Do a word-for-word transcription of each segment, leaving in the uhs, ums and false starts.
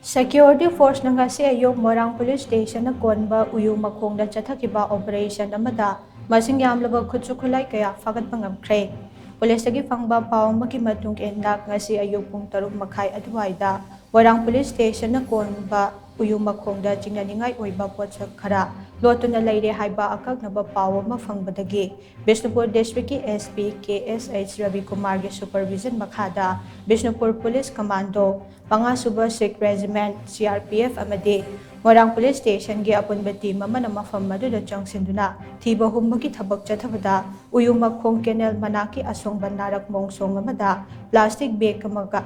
Security forceꯅ ꯉꯁꯤ ꯑꯌꯨꯛ ꯃꯣꯏꯔꯥꯡ police stationꯅ ꯀꯣꯟꯕ ꯎꯌꯨ ꯃꯈꯣꯡꯗ ꯆꯠꯊꯈꯤꯕ operation ꯑꯃꯗ ꯃꯁꯤꯡ ꯌꯥꯝꯂꯕ ꯈꯨꯠꯁꯨ ꯈꯨꯠꯂꯥꯏ ꯀꯌꯥ ꯐꯥꯒꯠꯄ ꯉꯝꯈ꯭ꯔꯦ꯫ Policeꯇꯒꯤ ꯐꯪꯕ ꯄꯥꯎ ꯑꯃꯒꯤ ꯃꯇꯨꯡ ꯏꯟꯅ, ꯉꯁꯤ ꯑꯌꯨꯛ ꯄꯨꯡ ꯇꯔꯨꯛ ꯃꯈꯥꯏ ꯑꯗꯨꯋꯥꯏꯗ ꯃꯣꯏꯔꯥꯡ police stationꯅ ꯀꯣꯟꯕ ꯎꯌꯨ ꯃꯈꯣꯡꯗ ꯆꯤꯡꯅꯅꯤꯡꯉꯥꯏ ꯑꯣꯏꯕ ꯄꯣꯠꯁꯛ ꯈꯔ ꯂꯣꯠꯇꯨꯅ ꯂꯩꯔꯦ ꯍꯥꯏꯕ ꯑꯀꯛꯅꯕ ꯄꯥꯎ ꯑꯃ ꯐꯪꯕꯗꯒꯤ ꯕꯤꯁꯅꯨꯄꯨꯔ districtꯀꯤ SP KSH ꯔꯕꯤꯀꯨꯃꯥꯔꯒꯤ supervision ꯃꯈꯥꯗ Bishnupur police commando ꯃꯉꯥꯁꯨꯕ Sikh Regiment, CRPF ꯑꯃꯗꯤ ꯃꯣꯏꯔꯥꯡ police stationꯒꯤ ꯑꯄꯨꯟꯕ team ꯑꯃꯅ ꯃꯐꯝ ꯑꯗꯨꯗ ꯆꯪꯁꯤꯟꯗꯨꯅ ꯊꯤꯕ ꯍꯨꯝꯕꯒꯤ ꯊꯕꯛ ꯆꯠꯊꯕꯗ ꯎꯌꯨ ꯃꯈꯣꯡ canal ꯃꯅꯥꯛꯀꯤ ꯑꯁꯣꯡꯕ ꯅꯥꯔꯛ ꯃꯣꯡꯁꯣꯡ ꯑꯃꯗ plastic bag ꯑꯃꯒ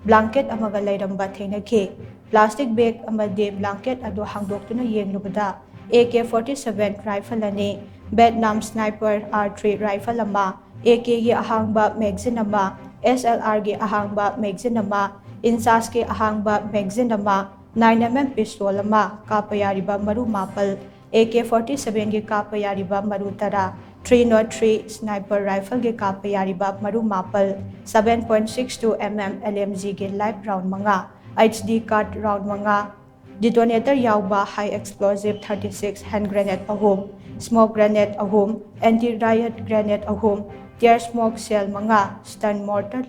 blanket ꯑꯃꯒ ꯂꯩꯔꯝꯕ ꯊꯦꯡꯅꯈꯤ꯫ Plastic bag ꯑꯃꯗꯤ blanket ꯑꯗꯨ ꯍꯥꯡꯗꯣꯛꯇꯨꯅ ꯌꯦꯡꯂꯨꯕꯗ AK forty seven rifle ꯑꯅꯤ, Vietnam Sniper R three rifle ꯑꯃ, AKꯒꯤ ꯑꯍꯥꯡꯕ magazine ꯑꯃ, SLRꯒꯤ ꯑꯍꯥꯡꯕ magazine ꯑꯃ, INSASꯀꯤ ꯑꯍꯥꯡꯕ magazine ꯑꯃ, nine MM pistol ꯑꯃ, ꯀꯥꯞꯄ ꯌꯥꯔꯤꯕ ꯃꯔꯨ ꯃꯥꯄꯜ, AK forty sevenꯒꯤ ꯀꯥꯞꯄ ꯌꯥꯔꯤꯕ ꯃꯔꯨ ꯇꯔꯥ, three not three sniper rifleꯒꯤ ꯀꯥꯞꯄ ꯌꯥꯔꯤꯕ ꯃꯔꯨ ꯃꯥꯄꯜ, seven point six two MM LMGꯒꯤ live round ꯃꯉꯥ, HD card round ꯃꯉꯥ, detonator ꯌꯥꯎꯕ high explosive thirty six hand grenade ꯑꯍꯨꯝ, smoke grenade ꯑꯍꯨꯝ, anti riot grenade ꯑꯍꯨꯝ, tear smoke shell ꯃꯉꯥ, stun mortar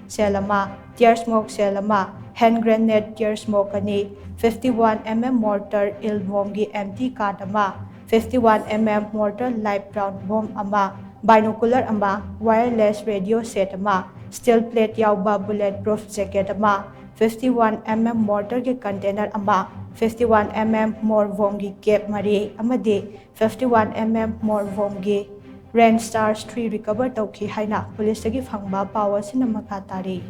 shell ꯑꯃ, tear smoke shell ꯑꯃ, hand grenade tear smoke ꯑꯅꯤ, fifty one MM mortar ilbomꯒꯤ empty card ꯑꯃ, fifty one MM mortar live round bomb ꯑꯃ, binocular ꯑꯃ, wireless radio set ꯑꯃ, steel plate ꯌꯥꯎꯕ bullet proof jacket ꯑꯃ, fifty one MM mortarꯒꯤ container ꯑꯃ, fifty one MM more bombꯒꯤ cap ꯃꯔꯤ ꯑꯃꯗꯤ fifty one MM more bombꯒꯤ Range Charge three recover ꯇꯧꯈꯤ ꯍꯥꯏꯅ policeꯇꯒꯤ ꯐꯪꯕ ꯄꯥꯎ ꯑꯁꯤꯅ ꯃꯈꯥ ꯇꯥꯔꯤ꯫